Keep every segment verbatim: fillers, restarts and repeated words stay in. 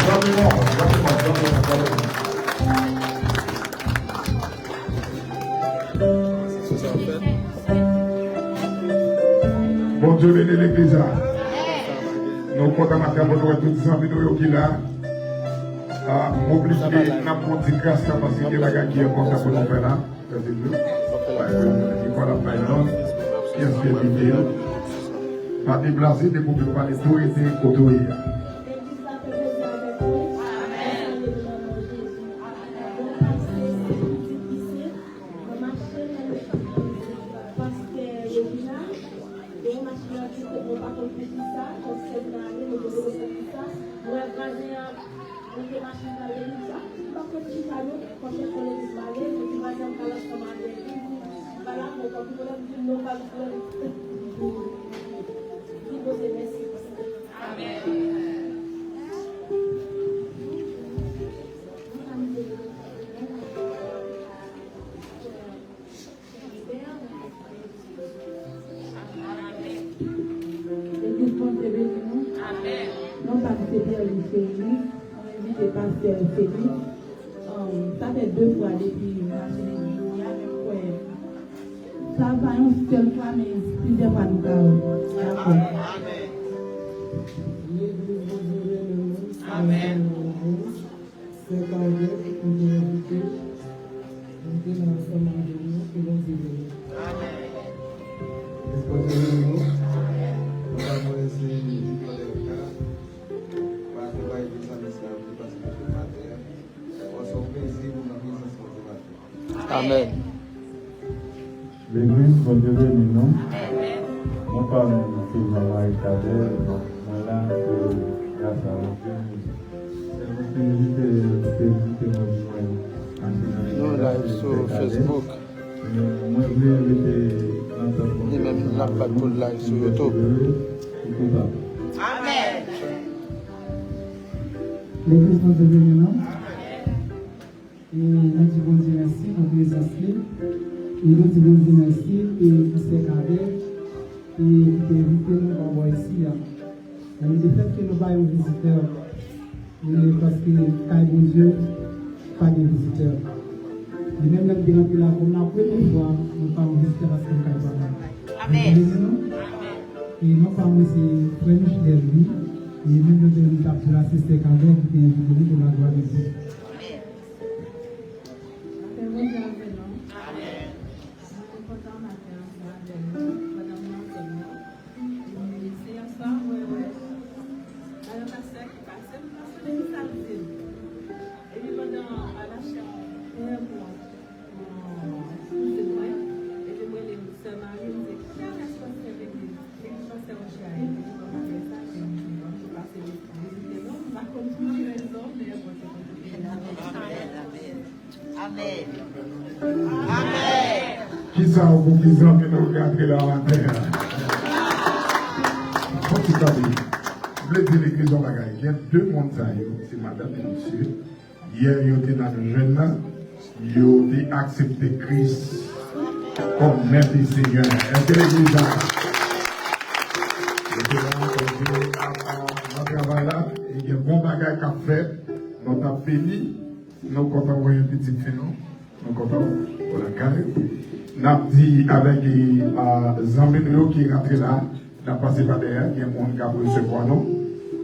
Donne-moi, donne-moi, donne-moi, donne-moi. Bondye beni legliz la. Nou kontan maten pou nou wè tout zanmi nou yo ki la. Ah, m oblije n ap pran ti gras la paske gen bagay ki enpòtan pou nou fè la. Gade nou. Li pa la bay non. Kiyès ki envite yo? Pa deplase depi w vin pale tou rete kote w ye a. Mwen te machin nan legliz la, m pa konn chita non, m pa konn chita non, konn fè legliz mare, epi maten m pral ansanm avè li, m pral avè w, tankou lè m vin non, m pral di Bondye mèsi pou sa. Amèn. Legliz Bondye beni nou. Amèn. Non pa m se Pierre Louis Félix, mwen envite pastè Félix. Um, sa fè de fwa depi m mache legliz li a, men m kwè sa pa yon sèl fwa, men plizyè fwa nou ka dakò. Legliz Bondye beni nou. Amèn. Sè Kaldè, nou te envite, nou te la ansanm avè nou, ke Bondye beni. Amèn. Ke Bondye beni nou. Amèn. Nou ta mwen se Victor Delca, pa akonpaye de sa mesaj, paske nou te patè. Bon, se yon plezi pou nan prezans Bondye maten. Amèn. Legliz, Bondye beni nou. Non pa m se Jean Marie Chadel, mwen la pou gras a Bondye. Se yon plezi te, te vizite mwen, mwen, mache nan legliz la, se Sè Kadè. Nou live sou Facebook. Mwen vle rete nan tan Bondye. Li menm l ap bat pou l live sou YouTube. Amèn. Legliz, Bondye beni nou. E nou di Bondye mèsi pou prezans li. E nou di Bondye mèsi e pou Sè Kadè e ki te envite nou pa bò isi a. E lefèt ke nou pa yon vizitè, e paske kay Bondye pa gen vizitè. E menm lè m te rantre la kòm la premye fwa, nou pa yon vizitè paske nou kay pa la. Amèn. Beni nou. E non pa mwen se Frè Michel Louis. E menm jan ke nou t ap di la, se Sè Kadè ki te envite nou pou laglwa de Dye. Amèn. Apre Bondye avè nou. Amèn. Mwen te kontan maten ansanm avè nou, pandan nou ansanm nan. E se yè swa, mwen wè, mwen wè yon pastè ki pase, m pase li sa l di m. Epi pandan a la chè, mwen wè, mwen, mwen, mwen, epi mwen li, Sè Mari, m di, "Kiyès pastè legliz?" Amèn. Amèn. Amèn. Kisa w pou ki zanmi nou ki antre la maten an? Fò ti tande. M vle di legliz yon bagay. Gen de moun sa yo, se madanm e mesye. Yè yo te nan jèn nan, yo te aksepte Kris kòm Mèt e Senyè. Èske legliz la? Yo te la, Bondye ap, ap nan travay la, e gen bon bagay k ap fèt, nou t ap beni, nou kontan wè pitit fi nou, nou kontan wè w lakay. N ap di avèk, a, zanmi nou yo ki rantre la, N ap pase pa dèyè, gen moun k ap resevwa nou,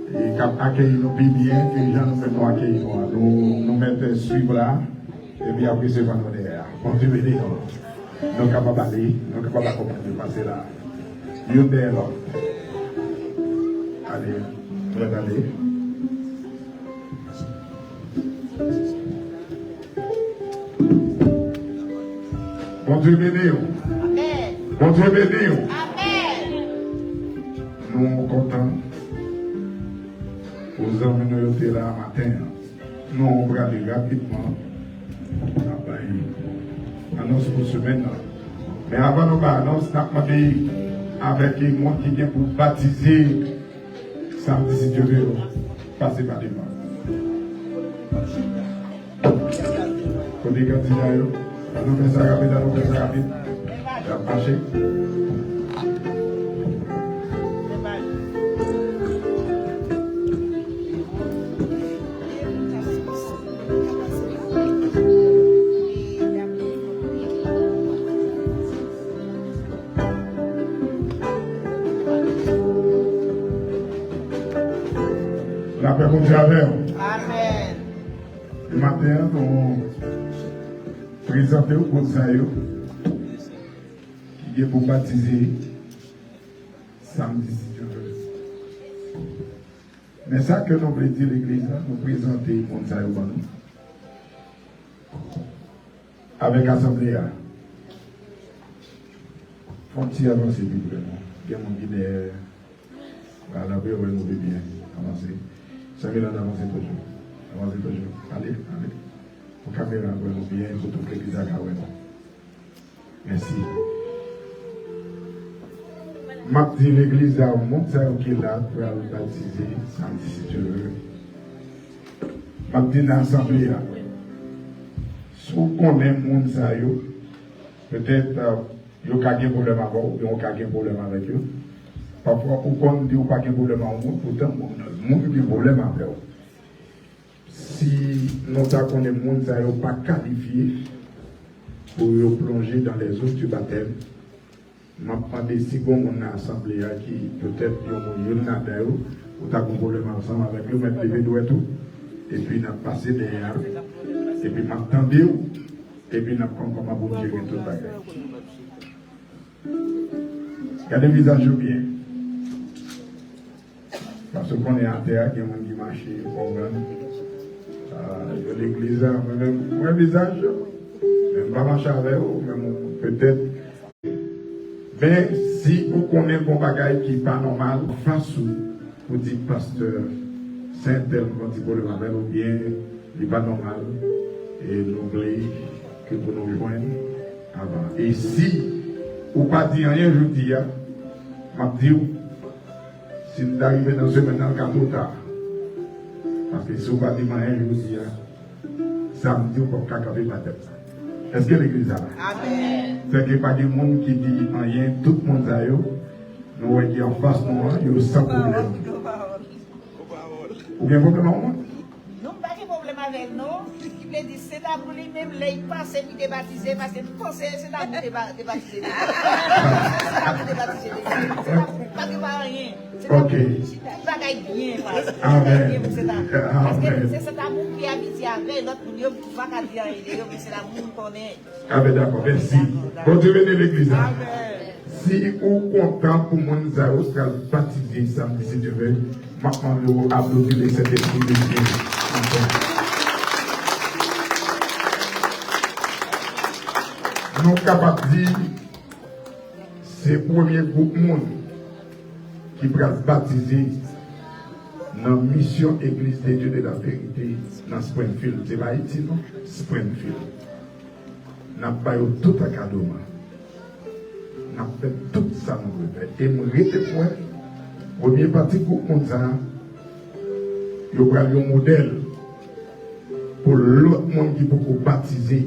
e k ap akeyi nou pi byen ke jan nou menm nou akeyi nou an. Nou, nou mèt swiv la, epi y ap resevwa nou dèyè a. Bondye beni nou. Nou kapab ale, nou kapab akonpanye pase la. Youn dèyè lòt. Ale, nou mèt ale. Bondye beni w. Amèn. Bondye beni w. Amèn. Nou kontan pou zanmi nou yo te la maten an. Nou prale rapidman. N ap bay anons pou semèn nan. Men avan nou bay anons, n ap mande avèk moun ki gen pou batize samdi, si Dye vle, pase pa devan. Kote kandida yo? Ann nou fè sa rapid, ann nou fè sa rapid. Y ap mache. Bondye avè w. Amèn. Maten an, nou prezante w moun sa yo ki gen pou batize samdi, si Dye vle. Men sa ke nou vle di legliz la, nou prezante moun sa yo ban nou. Avèk asanble a. Fè yon ti avanse pi pre non. Gen moun ki dèyè. Ala, pou yo wè nou pi byen. Avanse. Sanmilan, avanse toujou. Avanse toujou. Ale, ale. Pou kamera wè nou byen, pou tout legliz la ka wè nou. Mèsi. M ap di legliz la, moun sa yo ki la pral batize samdi, si Dye vle. M ap di nan asanble a, si w konnen moun sa yo, petèt, euh, yo ka gen pwoblèm avè w, oubyen w ka gen pwoblèm avèk yo. Pafwa, ou konn di w pa gen pwoblèm ak yon moun, poutan moun, moun gen pwoblèm avè w. Si nou ta konnen moun sa yo pa kalifye pou yo plonje dans les eaux du baptême, m ap mande si gon moun nan asanble a ki petèt yon moun, youn ladan yo, ou ta gon pwoblèm ansanm avèk yo, mèt leve dwèt ou, epi n ap pase dèyè a, epi m ap tande w, epi n ap konn kòman pou n jere tout bagay. Gade vizaj yo byen. Paske w konnen atè a gen moun ki mache, ou konprann? Ah, yo legliz la, mwen menm, m wè vizaj yo. Men m pa mache avè yo, men m petèt. Men si ou konnen gon bagay ki pa nòmal, fas ou, ou di pastè, se entèl m gon ti pwoblèm avè l, oubyen li pa nòmal, e nou vle ke pou nou jwenn avan. E si ou pa di anyen jodi a, m ap di w, si n ta rive nan semèn nan, l ka twò ta. Paske si w pa di m anyen jodi a, samdi w p ap ka kanpe batèm sa. Èske legliz la la? Amèn. Fè ke pa gen moun ki di anyen, tout moun sa yo, nou wè ki anfas nou an, yo san pwoblèm. Ou gen pwoblèm ak moun? Non, m pa gen pwoblèm avè l non. Ki vle di, se ta pou li menm, lè l pase pou l te batize, paske m panse se ta pou l te ba-, te batize li. Se ta pou l te batize li. Se ta pou, pa gen pa anyen. Se ta pou, ok, si tout bagay byen pase. Amèn. Byen pou se ta. Paske, amèn, se, se ta pou m pi abitye avè lòt moun yo, m pa ka di anyen de yo, men se ta pou moun konnen. Amèn, dakò, mèsi. Dakò, dakò. Bondye beni legliz la. Amèn. Si ou kontan pou moun sa yo pral batize samdi, si Dye vle, m ap mande w aplodi Lesentespri de Dye ankò. Nou kapab di, se premye gwoup moun ki pral batize nan Mission Église de Dieu de la Vérité nan Springfield. Se pa Ayiti, non, Springfield. N ap ba yo tout akadoma. N ap fè tout sa nou dwe fè. E m rete kwè, premye pati gwoup moun sa a, yo pral yon modèl pou lòt moun ki poko batize.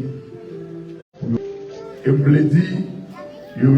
E m vle di, yo